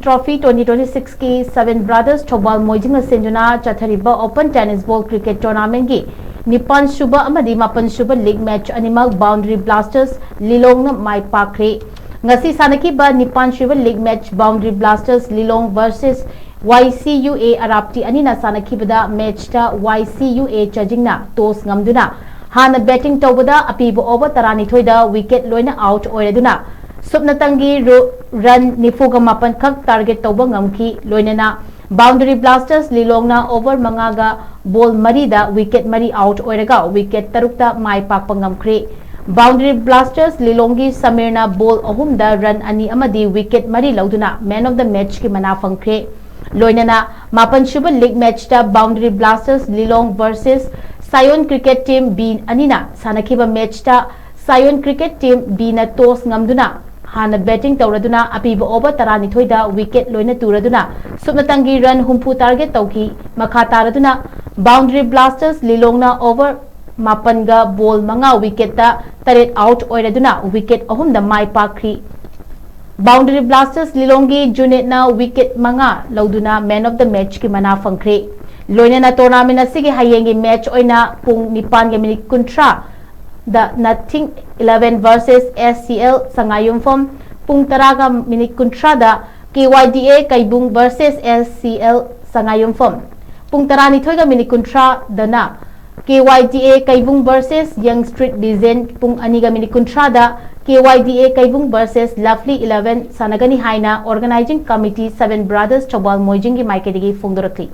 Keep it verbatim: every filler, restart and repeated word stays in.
Trophy twenty twenty-six ꯀꯤ Seven Brothers Thoubal ꯃꯣꯏꯖꯤꯡꯅ ꯁꯤꯟꯗꯨꯅ ꯆꯠꯊꯔꯤꯕ Open Tennis Ball Cricket Tournamentꯀꯤ ꯅꯤꯄꯥꯟ ꯁꯨꯕ ꯑꯃꯗꯤ ꯃꯥꯄꯟ ꯁꯨꯕ league match ꯑꯅꯤꯃꯛ Boundary Blasters ꯂꯤꯂꯣꯡꯅ ꯃꯥꯏ ꯄꯥꯛꯈ꯭ꯔꯦ꯫ ꯉꯁꯤ ꯁꯥꯟꯅꯈꯤꯕ ꯅꯤꯄꯥꯟ ꯁꯨꯕ league match Boundary Blasters Lilong versus Y C U A ꯑꯔꯥꯞꯇꯤ ꯑꯅꯤꯅ ꯁꯥꯟꯅꯈꯤꯕꯗ matchꯇ Y C U A ꯆꯥꯖꯤꯡꯅ toss ꯉꯝꯗꯨꯅ ꯍꯥꯟꯅ batting ꯇꯧꯕꯗ ꯑꯄꯤꯕ over ꯇꯔꯥꯅꯤꯊꯣꯏꯗ wicket ꯂꯣꯏꯅ out ꯑꯣꯏꯔꯗꯨꯅ ꯁꯨꯞꯅꯇꯪꯒꯤ ꯔꯨ-, run ꯅꯤꯐꯨꯒ ꯃꯥꯄꯟ ꯈꯛ target ꯇꯧꯕ ꯉꯝꯈꯤ꯫ ꯂꯣꯏꯅꯅ Boundary Blasters ꯂꯤꯂꯣꯡꯅ over ꯃꯉꯥꯒ ball ꯃꯔꯤꯗ wicket ꯃꯔꯤ out ꯑꯣꯏꯔꯒ wicket ꯇꯔꯨꯛꯇ ꯃꯥꯏ ꯄꯥꯛꯄ ꯉꯝꯈ꯭ꯔꯦ꯫ Boundary Blasters ꯂꯤꯂꯣꯡꯒꯤ ꯁꯃꯤꯔꯅ ball ꯑꯍꯨꯝꯗ run ꯑꯅꯤ ꯑꯃꯗꯤ wicket ꯃꯔꯤ ꯂꯧꯗꯨꯅ man of the matchꯀꯤ ꯃꯅꯥ ꯐꯪꯈ꯭ꯔꯦ꯫ ꯂꯣꯏꯅꯅ ꯃꯥꯄꯟ ꯁꯨꯕ league matchꯇ Boundary Blasters ꯂꯤꯂꯣꯡ versus Sion Cricket Team B ꯑꯅꯤꯅ ꯁꯥꯟꯅꯈꯤꯕ matchꯇ Sion Cricket Team Bꯅ toss ꯉꯝꯗꯨꯅ ꯍꯥꯟꯅ batting ꯇꯧꯔꯗꯨꯅ ꯑꯄꯤꯕ over ꯇꯔꯥꯅꯤꯊꯣꯏꯗ wicket ꯂꯣꯏꯅ ꯇꯨꯔꯗꯨꯅ ꯁꯨꯞꯅꯇꯪꯒꯤ run ꯍꯨꯝꯐꯨ target ꯇꯧꯈꯤ꯫ ꯃꯈꯥ ꯇꯥꯔꯗꯨꯅ Boundary Blasters ꯂꯤꯂꯣꯡꯅ over ꯃꯥꯄꯟꯒ ball ꯃꯉꯥ wicketꯇ ꯇꯔꯦꯠ out ꯑꯣꯏꯔꯗꯨꯅ wicket ꯑꯍꯨꯝꯗ ꯃꯥꯏ ꯄꯥꯛꯈ꯭ꯔꯤ꯫ Boundary Blasters ꯂꯤꯂꯣꯡꯒꯤ ꯖꯨꯅꯦꯠꯅ wicket ꯃꯉꯥ ꯂꯧꯗꯨꯅ man of the matchꯀꯤ ꯃꯅꯥ ꯐꯪꯈ꯭ꯔꯦ꯫ ꯂꯣꯏꯅꯅ tournament ꯑꯁꯤꯒꯤ ꯍꯌꯦꯡꯒꯤ match ꯑꯣꯏꯅ ꯄꯨꯡ ꯅꯤꯄꯥꯟꯒ minute ꯀꯨꯟꯊ꯭ꯔꯥꯗ Nothing Eleven versus S C L ꯁꯉꯥꯏꯌꯨꯝꯐꯝ, ꯄꯨꯡ ꯇꯔꯥꯒ minute ꯀꯨꯟꯊ꯭ꯔꯥꯗ K Y D A ꯀꯩꯕꯨꯡ versus S C L ꯁꯉꯥꯏꯌꯨꯝꯐꯝ, ꯄꯨꯡ ꯇꯔꯥꯅꯤꯊꯣꯏꯒ minute ꯀꯨꯟꯊ꯭ꯔꯥꯗꯅ K Y D A ꯀꯩꯕꯨꯡ versus Young Street Legend, ꯄꯨꯡ ꯑꯅꯤꯒ minute ꯀꯨꯟꯊ꯭ꯔꯥꯗ K Y D A ꯀꯩꯕꯨꯡ versus Lovely Eleven ꯁꯥꯟꯅꯒꯅꯤ ꯍꯥꯏꯅ Organising Committee Seven Brothers Thoubal ꯃꯣꯏꯖꯤꯡꯒꯤ ꯃꯥꯏꯀꯩꯗꯒꯤ ꯐꯣꯡꯗꯣꯔꯛꯂꯤ꯫